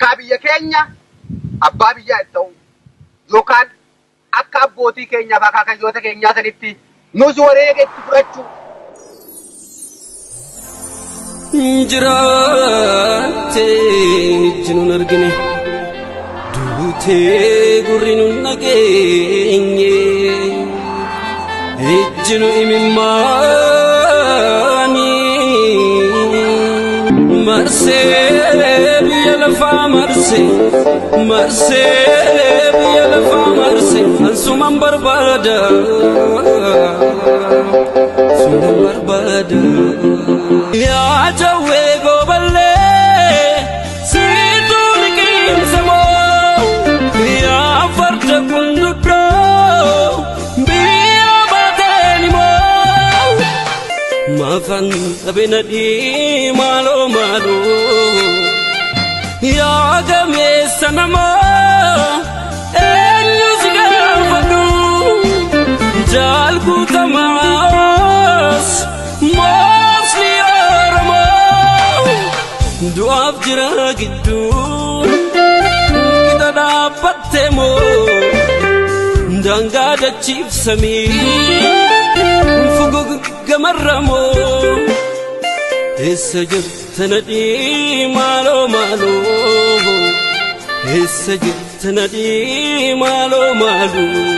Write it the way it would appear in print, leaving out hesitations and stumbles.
Takkaa biyya keenya abbaa biyyaa itti ta'u yookaan akka abbootii keenyaaf akaakayyoota keenyaa sanitti nus wareega itti fudhachuu. Jiraattee ijji nun argine, duutee gurri nun dhageenye, ijji nu imimmaanii marsee biyya lafaa marsee, marsee biyya lafaa marsee, ansuman barbaada, suman barbaada. Yaa jawwee gooballee siituu liqimsa moo, yaa farda kunduddoo biyya baateen moo, maafan dhabe nadhii maaloo maaloo, yaa gameessa namaa eenyu si gaafadhu, jaal guutamaas moosni Oromoo du'aaf jira gidduu qixa dhaabbatte moo, daangaa dachiifsamii fugug gamarra moo, eessa jirta nadhii maaloo maaloo, eessa jirta nadhii maaloo maaloo.